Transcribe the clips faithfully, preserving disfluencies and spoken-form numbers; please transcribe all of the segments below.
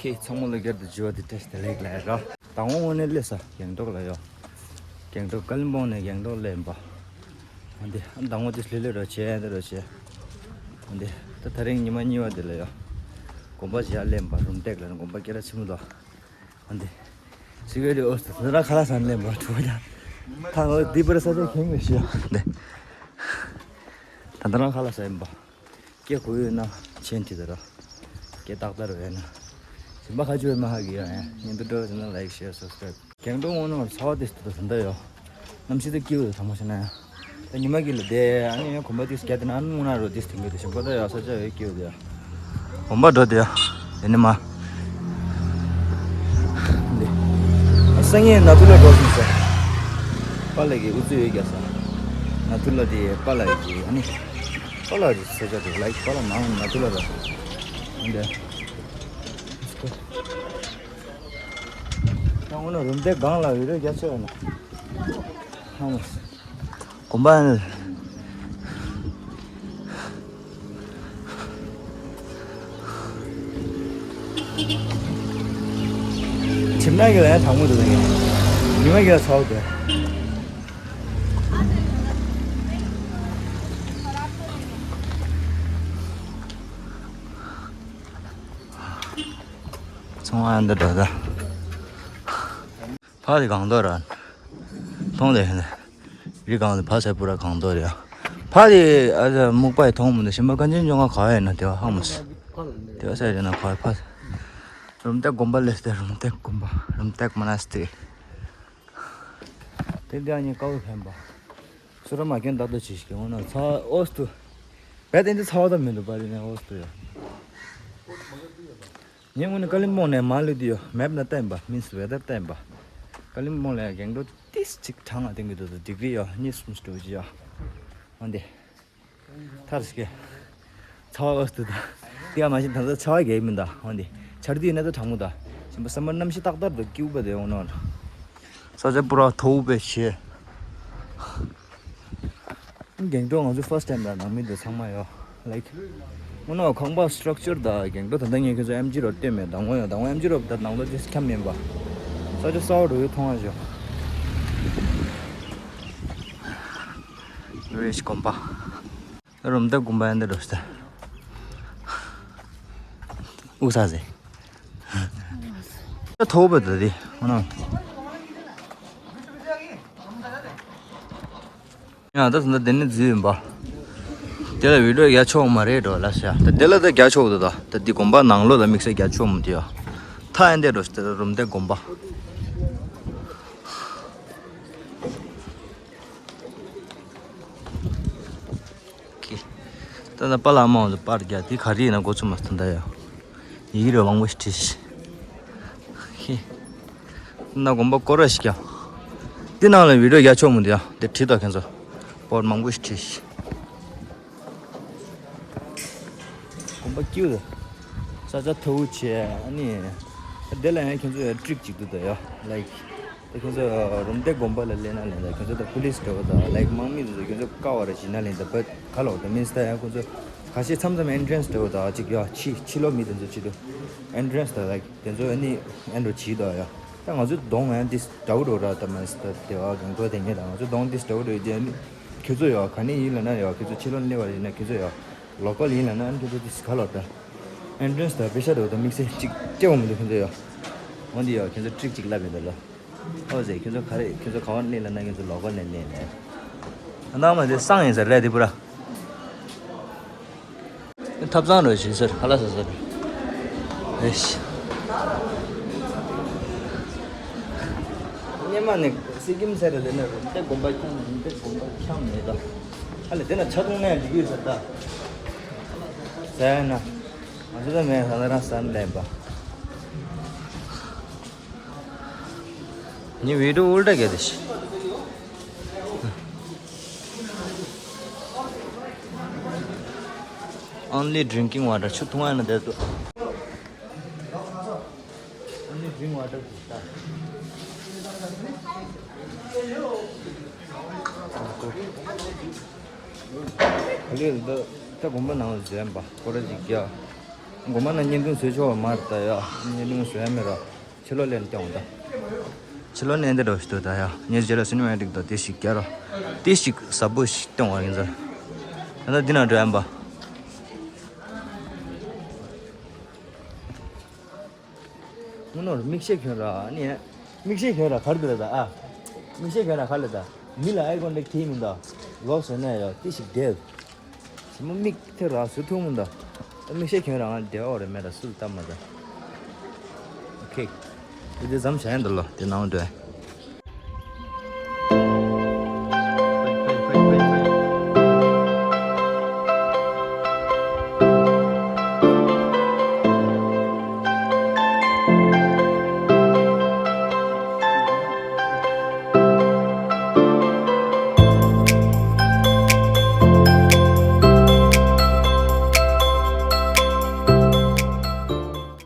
ཁྱེད་ཚང་མ་ལ་བསྐྱར་དུ་འཇུ་བ་དེ་བཀྲ་ཤིས་བདེ་ལེགས་ལབ་ར། དང་པོ་དངོས་གནས་སླེབས་ས་སྒང་ཏོག་ལ་ཡོད། སྒང་ཏོག་ཀ་ལིམ་པོང་ནས་སྒང་ཏོག་སླེབས་པ། འོན་ཏེ་ཨ་དང་པོ་དེ་ལྷོད་ལྷོད་རོགས་བྱས་འདི་རོགས་བྱས། འོན་ཏེ་ད་དེ་རིང་ཉི་མ་གཉིས་པ་དེ་ལ་ཡོད། དགོན་པ་ཞིག་སླེབས་པ། རུམ་བཏེག་ལ་དགོན་པ་སྐད་གྲགས་ཆེན་པོ་འདུག་འོན་ཏེ་སི་ཀེ་རི་ཨོ་སི་ཏུ་ཟ་ར་ཁ་ལག་ཟ་ནས་སླེབས་པ་གྲུ་པ་ཡ། ད་ངོ་འདི་པར་ས་ཆ་ཁེངས་མི་ཤེས་འདི། ད་ད་རང་ཁ་ལག་ཟ་ཡིན་པ། སྐད་གོ་ཡོད་ན་མཆན་བྲིས་དང་། སྐད་ཏག་ཏག་རེད་ན། གཞན་པ་ཁ་ཆུ་མ་ཧ་གི་ཡ་ཡ། ཉན་དུ་འགྲོ་ཟེར་ན་ལའིག་ཤེར་སབ་སི་ཀ་རའིབ། སྒང་ཏོག་དངོས་གནས་ཚ་བ་དེ་སྟོད་དུ་ད་ལྟ་ཡོད། གནམ་གཤིས་དེ་སྐྱིད་པོ་དང་མོ་ཞིག་ན་ཡང་། ད་ཉི་མ་གི་ལ་དེ་ཨ་ནི་ཡང་གོམ་པ་དེ་བརྒྱབ་དེ་ན་ཨ་ནི་སྔོན་ན་རོ་དེ་དེང་གི་དེ་ཞིམ་པོ་ད་ཡོད་ས་ཆ་ཡོད་སྐྱིད་པོ་དེ་ཡ། གོམ་པ་འགྲོ་དེ་ཡ། དེ་ནི་མ། འདི། ཨ་སང་ཉིན་ན་ཐུ་ལ་འགྲོ་སོང་ཟེར། པཱ་ལགས་ཀྱི་ཨུ་ཚུགས་ཡོད་རྒྱ་ས། ན་ཐུ་ལ་དེ་པཱ་ལགས་ཀྱི་ཨ་ནི། པཱ་ལགས་ཀྱི་ས་ཆ་དེ་ལའིག་པཱ་ལགས་མང་ན་ཐུ་ལ་ར། འདི། ད་འོ་ན་རུམ་བཏེག་སྒང་ལ་བི་ཌིའོ་རྒྱ་ཆེ་བ་ན། ཧ་མ་སི། གོམ་པ་ནི། ཁྱིམ་ནང་གི་ལ་ཡང་དྲང་མོ་འདུག་ཉི་མ་གི་ལ་ཚ་བོ་འདུག་ཚོང་ཨ་འདི་འགྲོ་ད། ཕ་དེ་གང་འདོད་ར། མཐོང་དེ་ཧེ་ནས། རི་གང་དེ་ཕ་སེ་པུ་ར་གང་འདོད་རེད། ཕ་དེ་ཨ་ཟ་སྨུག་པ་ཡི་མཐོང་མི་འདུག་གཞན་པ་ག་ཅན་ཅོང་ཁ་ག་ཡིན་ན་དེ་བ་ཧ་མ་སི། དེ་བ་སེ་རེད་ན་ག་ཕ། རུམ་བཏེག་དགོན་པ་ལས་ཏེ་རུམ་བཏེག་དགོན་པ་རུམ་བཏེག་མ་ན་སི་ཏི། དེ་འདི་ཨ་ཉི་ཀའུ་ཕན་པ། སུ་ར་མ་ཀན་ཏག་ཏག་ཅིག་ཤིག་འོ་ན་ཚ་ཨོ་སི་ཏུ། བས་དེ་འདི་ཚ་བ་ད་མི་འདུག་པ་རི་ནས་ཨོ་སི་ཏུ་ཡ། ངས་དངོས་གནས་ཀ་ལིམ་པོང་ནས་མར་ལུས་དུས་ཡོད་མེབ་ན་བལྟས་པ་མིན་སི་ཝེ་དར་བལྟས་པ། ཀ་ལིམ་པོང་ལ་ཡང་སྒང་ཏོག་ཏིས་གཅིག་གྲང་ང་དེང་གི་འདུག་ཏུ་ཌི་གི་རི་ཡོད་གཉིས་གསུམ་སྤྲོ་གི་ཡོད། འོན་ཏེ། ཐར་སྐད། ཚ་བ་ཨོ་སྟུ་ད། དེ་ག་མ་ཤེས་ད་ལྟ་ཚ་བ་གས་མིན་ད་འོན་ཏེ། ཆར་དུས་ན་ད་གྲང་མོ་ད། ཞིམ་པ་སམ་མར་གནམ་གཤིས་ཏག་ཏག་ཏུ་སྐྱིད་པ་དེ་འོང་ནོ། ས་ཆ་པུ་ར་ཐོག་པའི་ཆེ། སྒང་ཏོག་ང་ཚོ་ཕར་སི་ཊའིམ་ལ་ནང་མི་འདི་ཚང་མ་ཡོད། ལའིཀ། དངོས་གནས་ཁང་པ་སི་ཊྲག་ཅར་དང་སྒང་ཏོག་ད་ལྟ་ངས་ཁྱོད་ཚོ་ཨེམ་ཇི་རོ་སྟོན་མེད་དང་ངོ་ཡོད་དང་ངོ་ཨེམ་ཇི་རོ་ད་ནང་ལོ་ཅིག་ཁྱམས་མིན་པ། ས་ཆ་གསར་པ་འགྲོ་ཡོད་མཐོང་བ་ཞོག་རེས་གོམ་པ། རུམ་བཏེག་དགོན་པ་ཡན་དེ་འགྲོ་ཤི་ད། ཨུ་ས་ཟེ། ད་ཐོག་པ་ད་དེ་ཨ་ན། ཡང་ད་ད་དེ་ནི་རྫི་ཡིན་པ། དེ་ལ་བི་ཌིའོ་རྒྱ་ཆོག་མ་རེད་འགྲོ་ལ་ཤ། ད་དེ་ལ་ད་རྒྱ་ཆོག་ད་ད་ད་དེ་དགོན་པ་ནང་ལོགས་ལ་དམིགས་བསལ་རྒྱ་ཆོག་མ་དེ་ཡ། ཐ་ཡན་དེ་འགྲོ་ཤི་ད་རུམ་བཏེག་དགོན་པ། ཀི། ད་ལྟ་པཱ་ལགས་མང་དུ་པར་རྒྱག་དེ་ག་རེ་ཡིན་ན་འགོ་ཚུགས་མ་ཐུབ་ད་ཡ། ཡི་གེ་རེ་མང་པོ་ཞིག་བྲིས་ཤི། ཀི། ད་དགོན་པ་སྐོར་ར་ཞིག་ཀྱང་། དེ་ནང་ལ་བི་ཌིའོ་རྒྱག་ཆོག་མི་འདུག་ཡ། དེ་བྲིས་དང་ཁྱེད་ཚོ། པར་མང་པོ་ཞིག་བྲིས་ཤི། དགོན་པ་སྐྱིད་དོ། ས་ཆ་ཐོག་བྱས་ཨ་ནི། དེ་ལ་ཡང་ཁྱེད་ཚོ་ཡ་ཊིག་ཅིག་འདུག་ད་ཡ། ལའིཀ། ད་ཁྱོད་ཚོ་རུམ་བཏེག་དགོན་པ་ལ་སླེབས་ན་ལེན་ད་ཁྱོད་ཚོ་ད་པུ་ལིས་འདྲ་བོ་དང་ལའིཀ་དམག་མི་འདི་ཚོ་ཁྱོད་ཚོ་ཀ་བ་ར་བྱིན་ན་ལེན་ད་བད་ག་ལོག་ད་མིན་སི་ད་ཡང་ཁོ་ཚོ་ཁ་ཤས་མཚམས་མཚམས་ཨེན་ཊི་རན་སི་འདྲ་བོ་དང་ཅིག་ཡ་ཕྱི་ཕྱི་ལོགས་མི་འདི་ཚོ་ཅིག་ཏུ་ཨེན་ཊི་རན་སི་དང་ལའིཀ་དེ་ཚོ་ཨ་ནི་ཨེན་འགྲོ་བྱིས་དང་ཡ། ད་ང་ཚོ་གདོང་ཡང་འདི་འདྲ་བོ་འགྲོ་ར་ད་མ་སི་ད་དེ་བ་གང་འགྲོ་དེ་ངེས་ད་ང་ཚོ་གདོང་འདི་འདྲ་བོ་འགྲོ་ཡི་དེ་ཨ་ནི་ཁྱོད་ཚོ་ཡ་ག་ནས་ཡིན་ལ་ན་ཡ་ཁྱོད་ཚོ་ཕྱི་ལོགས་སླེབས་པ་ཡིན་ན་ཁྱོད་ཚོ་ཡ་ལོ་ཀལ་ཡིན་ལ་ན་ཨ་ནི་ཁྱོད་ཚོ་འདི་ག་ལོག་ད་ཨེན་ཊི་རན་སི་དང་པེ་ཤ་འདྲ་བོ་ད་དམིགས་བསལ་ཅིག་སྐྱེ་བ་མི་འདུག་ཁྱོད་ཚོ་ཡ། འོན་ཏེ་ཡ་ཁྱོད་ཚོ་ཊིག་ཅིག་ལབ་ཡིན་ད་ལོ། ཨོ་ཟེར་ཁྱོད་ཚོ་ག་རེ་ཁྱོད་ཚོ་ག་བ་གནས་ལ་ན་ཁྱོད་ཚོ་ལོ་ཀལ་ནས་གནས་ནས། ཨ་ནང་མ་དེ་སང་ཡིན་ཟེར་རེད་དེ་པུ་ར། ཐབ་ཚང་རོ་ཞིག་ཟེར་ཧ་ལ་ཟེར་ཟེར། ཨེ་ཤི། སྙེ་མ་ནས་སི་ཀིམ་ཟེར་རེད་དེ་ནས་རུམ་བཏེག་དགོན་པ་ཁྱམས་རུམ་བཏེག་དགོན་པ་ཁྱམས་མེད་ད། ཧ་ལས་དེ་ན་ཆ་ཐུང་ནས་འགྲིག་གི་ཟེར་ད། ཟེར་ན། ང་ཚོ་ད་མེད་ཧ་ལ་རང་ཟ་ན་ལེན་པ། ཉི་བི་ཌིའོ་ཨུལ་ཊ་ག་དེ་ཤི། Only drinking water. ཆུ་འཐུང་ཡ་ན་བསྡད་འདུག Only drink water. ག་ལེར་འདི་ད་དགོན་པ་ནང་ལ་འཛེམ་པ་སྐོར་ར་ཅིག་རྒྱག་དགོན་པ་ན་བརྙན་ཐུང་བཟོས་ཆོག་མ་རེད་ད་ཡ། བརྙན་ཐུང་བཟོ་ཡ་མེད་ར། ཕྱི་ལོགས་ལ་སྟོན་ད། ཕྱི་ལོགས་ནས་འདི་འདྲ་ཞིག་འདུག་ད་ཡ། ངས་རྗེས་ལ་སི་ནི་མ་ཊིག་དང་དེ་ཞིག་རྒྱག་ར། དེ་ཞིག་ཟབ་པོ་ཞིག་སྟོན་བ་ཡིན་ཟེར། ད་ལྟ་འདི་ན་འགྲོ་ཡ་ཡིན་པ། དངོས་གནས་མིག་ཤེལ་གྱོན་ར་ཨ་ནི། མིག་ཤེལ་གྱོན་ར་ག་རེ་འདུག་ལ་ད་ཨ། མིག་ཤེལ་གྱོན་ར་ག་རེ་ལ་ད། མི་ལ་ཨའི་ཀོན་ཊེག་ཐེབས་མི་འདུག་ལོག་ཟེར་ན་ཡ་དེ་ཞིག་བསྡད། ཞི་མོ་མིག་ཐེ་ར་སུ་ཐུང་མི་འདུག་ད་མིག་ཤེལ་གྱོན་ར་ང་བདེ་བ་རེད་མེད་ར་སུ་ལ་ལྟ་མ་ད། ཨོ་ཁེ། དེ་དེ་ཙམ་བྱས་ཡིན་འདུག་ལ་དེ་ནང་འདྲ།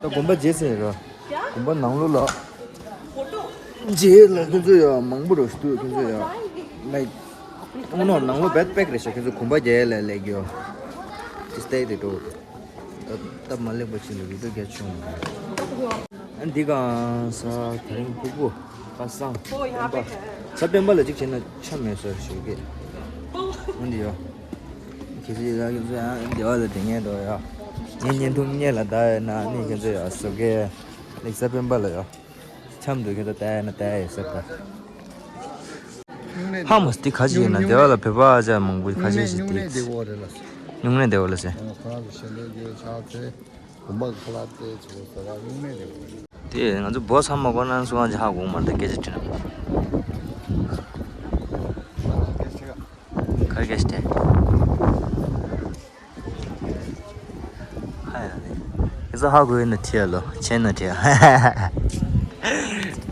ད་དགོན་པ་མཇལ་ཚར་ར། དགོན་པ་ནང་ལོགས་ལ། རྗེས་ལ་ཁྱོད་ཚོ་ཡ་མང་པོ་རོ་ཞིག་འདུག་ཁྱོད་ཚོ་ཡ། ལའིག་ཨོ་ནོ་ནང་ལོགས་བེག་པེག་རེད་ཤག་ཁྱོད་ཚོ་གོམ་པ་རྒྱག་ལ་ལེགས་ཡོ། ཏི་སྟེག་དེ་འགྲོ། ད་སྟབས་མ་ལེགས་པ་ཅིག་ལ་བི་ཌིའོ་རྒྱག་ཆོག་མ་རེད། ཨ་འདི་གང་ས་དེ་རིང་ཕུག་པོ་པ་སངས་སྤེན་པ། ས་སྤེན་པ་ལ་གཅིག་བྱས་ན་ཆ་མེད་ཟེར་ཞུ་གི། ཨ་འདི་ཡོ། ཁྱེད་ཚོ་ཡ་ཁྱོད་ཚོ་ཡང་འདི་བ་ལ་དེ་ངས་འགྲོ་ཡ། ངས་བརྙན་ཐུང་བརྙན་ལ་ད་ཡ་ན་ནི་ཁྱེད་ཚོ་ཡ་བཟོ་གི། ལེགས་ས་སྤེན་པ་ལ་ཡ། འཆམ་འདུག་ཁྱེད་ཚོ་ལྟ་ཡ་ན་ལྟ་ཡ་ཡོད་ཟེར་ད། ཧ་མ་སྟི་ཁ་ཅིག་ཡིན་ན་སྡེ་བ་ལ་བོད་པ་ཨ་ཅག་མང་པོ་ཁ་ཤས་ཤིག་སྟེ། སྨྱུང་གནས་སྡེ་བ་རེད་ལ། སྨྱུང་གནས་སྡེ་བ་ལ་ཟེར། ཁོ་རང་ཚོ་ཤེས་ལྡན་སྐྱེས་ཆགས་ཚེ་དགོན་པ་ཁ་ལག་སྟེ་ཚོ་ཟ་བ་སྨྱུང་གནས་སྡེ་བ་རེད། དེ་ང་ཚོ་བོད་ཚང་མ་གོ་ན་སུ་གང་ཅིག་ཧ་གོ་མ་འདུག་སྐད་ཆ་དྲིས་ན། ག་རེ་སྐད་ཆ་དྲིས། ཧ་ཡ་ནི། ཁྱེད་ཚོ་ཧ་གོ་ཡོད་ན་བྲིས་ཡ་ལོ། མཁྱེན་ན་བྲིས་ཡ།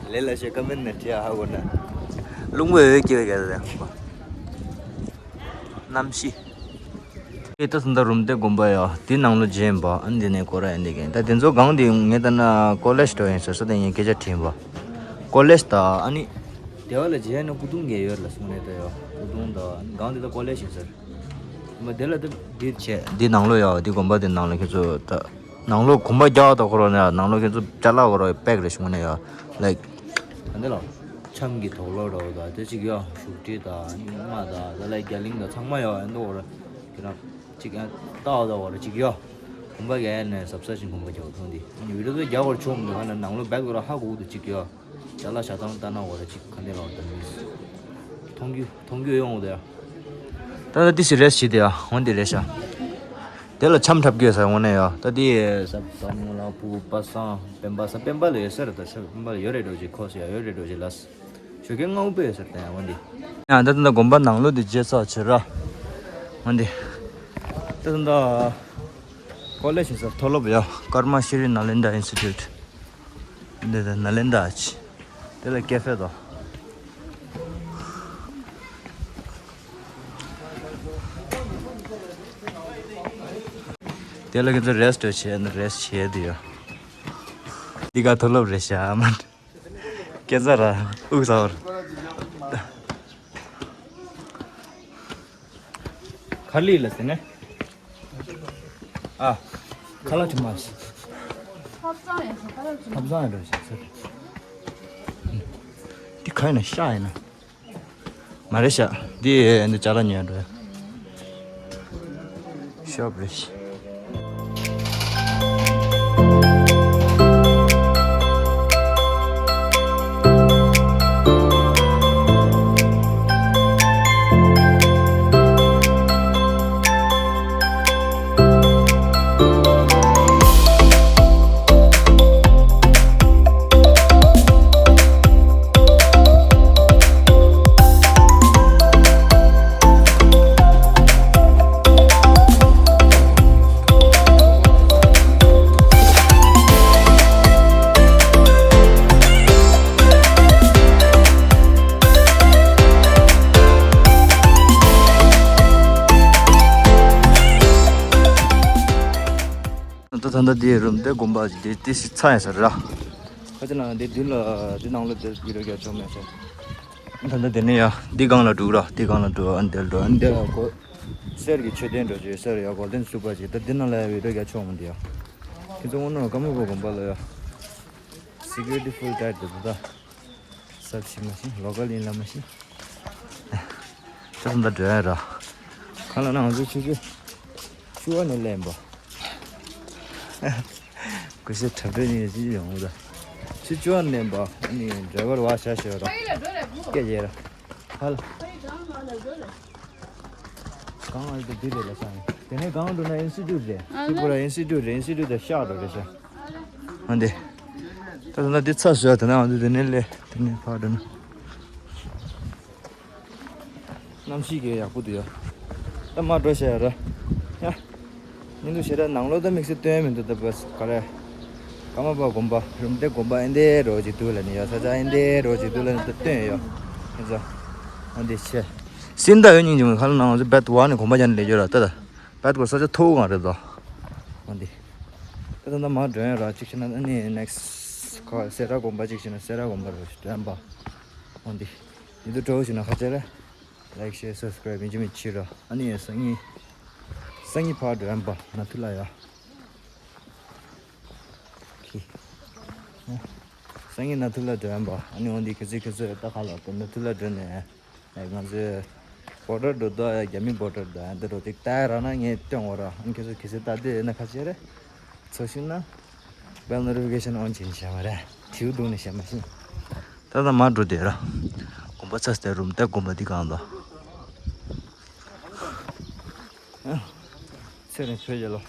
ལས་སླ་ཤོས་ཀ་མེན་ཊི་ནང་བྲིས་ཡ་ཧ་གོ་ན། རླུང་བུ་འོད་ཀྱི་འོད་ཀྱི་རེད། གནམ་གཤིས། ཨེ་ད་ད་ལྟ་རུམ་བཏེག་དགོན་པ་ཡ། དེ་ནང་ལོགས་མཇལ་ཡིན་པ། ཨ་འདི་ནས་སྐོར་ར་ཡིན་འདི་གན། ད་དེ་ཚོ་སྒང་དེ་ངས་ལྟ་ན་ཀོ་ལེཇ་འགྲོ་ཡིན་ཟེར་ས་དེ་ངས་སྐད་ཆ་དྲིས་ཡིན་པ། ཀོ་ལེཇ་ད་ཨ་ནི། སྡེ་བ་ལ་མཇལ་ན་སྐུ་གདུང་གས་ཡོད་ལ་གསུངས་ནས་ད་ཡ། སྐུ་གདུང་ད་སྒང་དེ་ད་ཀོ་ལེཇ་ཡིན་ཟེར། མ་དེ་ལ་དེ་འདི་བྱས། འདི་ནང་ལོགས་ཡ། འདི་དགོན་པ་དེ་ནང་ལ་ཁྱེད་ཚོ་ད། ནང་ལོགས་གོམ་པ་རྒྱག་ད་ཁོ་ར་ནས་ནང་ལོགས་ཁྱེད་ཚོ་ཅ་ལག་ཁོ་ར་པེག་རེ་བྱུང་ནས་ཡ། ལའིག་ཨ་འདི་ལ། འཆམ་གྱི་དོགས་ལོག་རོ་ད་དེ་གཅིག་ཡ། བཞུགས་ཁྲི་ད་རྙིང་མ་ད་ད་ལ་རྒྱ་གླིང་ད་ཚང་མ་ཡ། ཨ་འདི་ཁོ་ར་ཁྱེད་རང་གཅིག་ཡ་ལྟ་བ་ད་ཁོ་ར་གཅིག་ཡ། གོམ་པ་རྒྱག་ནས་གཟབ་གཟབ་བྱས་གོམ་པ་རྒྱག་ཐོང་འདི་ཨ་ནི་བི་ཌིའོ་ད་རྒྱག་ཁོ་ར་ཆོག་མི་འདུག་ཧ་ན་ནང་ལོགས་པེག་ཁོ་ར་ཧ་གོ་འདུག་གཅིག་ཡ། ཅ་ལག་ཞག་དང་ལྟ་ན་འོ་ར་ཅིག་ག་འདི་ལ་འོ་ད་མི་མཐོང་རྒྱུ་མཐོང་རྒྱུ་ཡོང་འོ་ད་ཡ། ད་ད་ཏི་སི་རེས་བྱེད་དེ་ཡ་འོ་འདི་རེད་ཤག་དེ་ལ་འཆམ་འཁྲབ་རྒྱུ་ཡོད་ས་འོ་ནས་ཡ། ད་ཏི་ས་ད་མོ་ལ་ཕུ་པ་སངས་སྤེན་པ་ས་སྤེན་པ་ལ་ཡོད་ས་རེད། ད་ས་སྤེན་པ་ལ་ཡོད་རེད་འགྲོ་ཅིག་ཁོ་སི་ཡ་ཡོད་རེད་འགྲོ་ཅིག་ལ་ཞོགས་ཀས་སྔ་པོ་ཡོད་ས་རེད། ད་ཡ་འོ་འདི་ཡ་ད་ད་ད་དགོན་པ་ནང་ལོགས་འདི་བརྗེད་ཚར་བྱེད་ར་འོ་འདི་ད་ད་ད་ཀོ་ལེཇ་ཡིན་ས་མཐོ་སློབ་ཡ་ཀརྨ་ཤྲི་ནཱ་ལེནྡྲ་ཨིན་སི་ཊི་ཊུཊ། འདི་ད་ནཱ་ལེནྡྲ་ཨ་ཅི། དེ་ལ་ཀེ་ཧྥེ་དང་། དེ་ལ་ཁྱེད་ཚོ་རེ་སི་ཊི་བྱས་ན་རེ་སི་ཊི་བྱས་དེ་ཡོད། འདི་ག་མཐོ་སློབ་རེད་ཤག་མ། སྐད་ཆ་ར་དབུགས་ཟ་བར། ག་ལི་ལ་ཟེར་ནས། ཨ། ཁ་ལག་ཁྲིམས་མ་ཞིག་ཐབ་ཚང་ཡང་ཁ་ལག་ཁྲིམས། ཐབ་ཚང་ཡང་འགྲོ་ཞིག་ཟེར། འདི་ག་ཡིན་ན་ཤ་ཡིན་ན། མ་རེད་ཤག་འདི་འདི་ཅ་ལག་ཉོས་འགྲོ་ཡ། ཤོབ་རེད་ཤག་ད་ད་ལྟ་འདི་རུམ་བཏེག་དགོན་པ་འདི་ཏི་སི་ཚ་ཡིན་ས་རེད་ར། ཁ་ཅིག་ལ་འདི་མདུན་ལ་འདི་ནང་ལ་འདི་བི་ཌིའོ་རྒྱག་ཆོག་མེད་ས། ད་ལྟ་འདི་ནས་ཡ་འདི་སྒང་ལ་འགྲོ་ར། འདི་སྒང་ལ་འགྲོ། ཨ་འདིར་འགྲོ། ཨ་འདིར་གོ། གསེར་གྱི་མཆོད་རྟེན་འགྲོ་ཅིག་ཡོད་ས་རེད་ཡ། གོལ་ཌེན་སུ་པར་ཅིག་ད་འདི་ནང་ལ་ཡ་བི་ཌིའོ་རྒྱག་ཆོག་མི་འདུག་ཡ། ཁྱེད་ཚོ་དངོས་གནས་ཀརྨ་པ་དགོན་པ་ལ་ཡ། སི་ཀུ་རི་ཊི་ཕུལ་ཊའིཊ་འདུག་ད། གཟབ་ཞིག་མ་ཤེས་ལོ་ཀལ་ཡིན་ལ་མ་ཤེས། ད་ད་འགྲོ་ཡ་ར། གང་ལ་ན་ང་ཚོ་ཆུ་ཚོད་བཅུ་པ་ནས་སླེབས་པ། ཀུ་ཤུ་འཁྲབ་སྟོན་ནས་ཅི་ཡོང་ད། ཆུ་བཅུ་པ་ནས་སླེབས་པ་ཨ་ནི་ཌ་རའི་ཝར་བ་ཤ་ཤ་ར། སྐད་རྒྱག་ར། ཧལ། གང་ཨ་ལྟ་འདི་རེད་ལ་སང་། དེ་ནས་གང་འགྲོ་ན་ཨིན་སི་ཊི་ཊུཊ་རེད། ཨ་ལེ། ཏྲི་པུ་ར་ཨིན་སི་ཊི་ཊུཊ་རེད། ཨིན་སི་ཊི་ཊུཊ་དེ་ཤག་འགྲོ་རེད་ཤག་ཨ་འདི། ད་ད་འདི་ཚ་ཟོས་དེ་ན་ང་ཚོ་དེ་ནས་ལས་དེ་ནས་ཕར་འགྲོ་ན། གནམ་གཤིས་ཀྱི་ཡག་པོ་འདུག་ཡ། ད་མར་འགྲོ་ཤག་ཡ་ར། ཡ། མི་འདུག་ཞེ་དྲག་ནང་ལོགས་ད་དམིགས་བསལ་སྟོན་མི་འདུག་ད་བས་ག་རེ། ཀརྨ་པ་དགོན་པ་རུམ་བཏེག་དགོན་པ་ཨེ་འདྲའི་རོ་ཅིག་འདུག་ལ་ནི་ཡ་ས་ཆ་ཨེ་འདྲའི་རོ་ཅིག་འདུག་ལ་ནི་ད་སྟོན་ཡོད། ཨེ་ཙོ། ཨ་འདི་ཆེ། སིན་ད་ཡོད་སྙིང་རྗེ་མོ་ཁ་ལ་ནང་ང་ཚོ་བེད་ཝ་ནི་དགོན་པ་ཅན་ལས་ཡོད་ར་ད་ད། བེད་གོ་ས་ཆ་མཐོ་བོ་གང་རེད་དོ། ཨ་འདི། ད་ད་ད་མར་འགྲོ་ཡ་ར་གཅིག་བྱས་ན་ཨ་ནི་ནེག་སི་ཊི་ཁ་སེ་ར་དགོན་པ་གཅིག་བྱས་ན་སེ་ར་དགོན་པ་རུ་འགྲོ་ཡ་འབའ། ཨ་འདི། ཡིན་དུ་འགྲོ་བྱས་ན་ཁ་ཆེ་ར། ལའིཀ་ཤེར་སབ་སི་ཀ་རའིབ་ཡིན་གཅིག་མིན་གཅིག་ར། ཨ་ནི་སང་ཉིན། སང་ཉིན་ཕར་འགྲོ་ཡ་འབའ་ནཱ་ཐུ་ལ་ཡ། ཁི། སང་ཉིན་ནཱ་ཐུ་ལ་འགྲོ་ཡ་འབའ་ཨ་ནི་འོ་འདི་ཁི་ཚི་ཁི་ཚི་ད་ཁ་ལ་ད་ནཱ་ཐུ་ལ་འགྲོ་ནས། ཨེ་ང་ཚོའི་བོ་ཊར་འགྲོ་དོ་ཡ་རྒྱ་མི་བོ་ཊར་དང་འདི་འགྲོ་ཅིག་ལྟ་ར་ན་ངས་སྟོན་འོ་ར་ཨ་ནི་ཁི་ཚི་ཁི་ཚི་ད་འདི་ན་ཁ་ཆེ་རེད། ཚོ་ཤིང་ན། བེལ་ནོ་ཊི་ཕི་ཀེ་ཤན་ཨོན་བྱེད་ནི་བྱས་མ་རེད། དྲིའུ་བརྡུངས་ནི་བྱས་མ་ཤེས། ད་ལྟ་མར་འགྲོ་བསྡད་ར། དགོན་པ་ཚ་སྟེ་རུམ་བཏེག་དགོན་པ་འདི་གང་དང་། ཚེ་རིང་ཆོས་རྒྱལ་ལོ།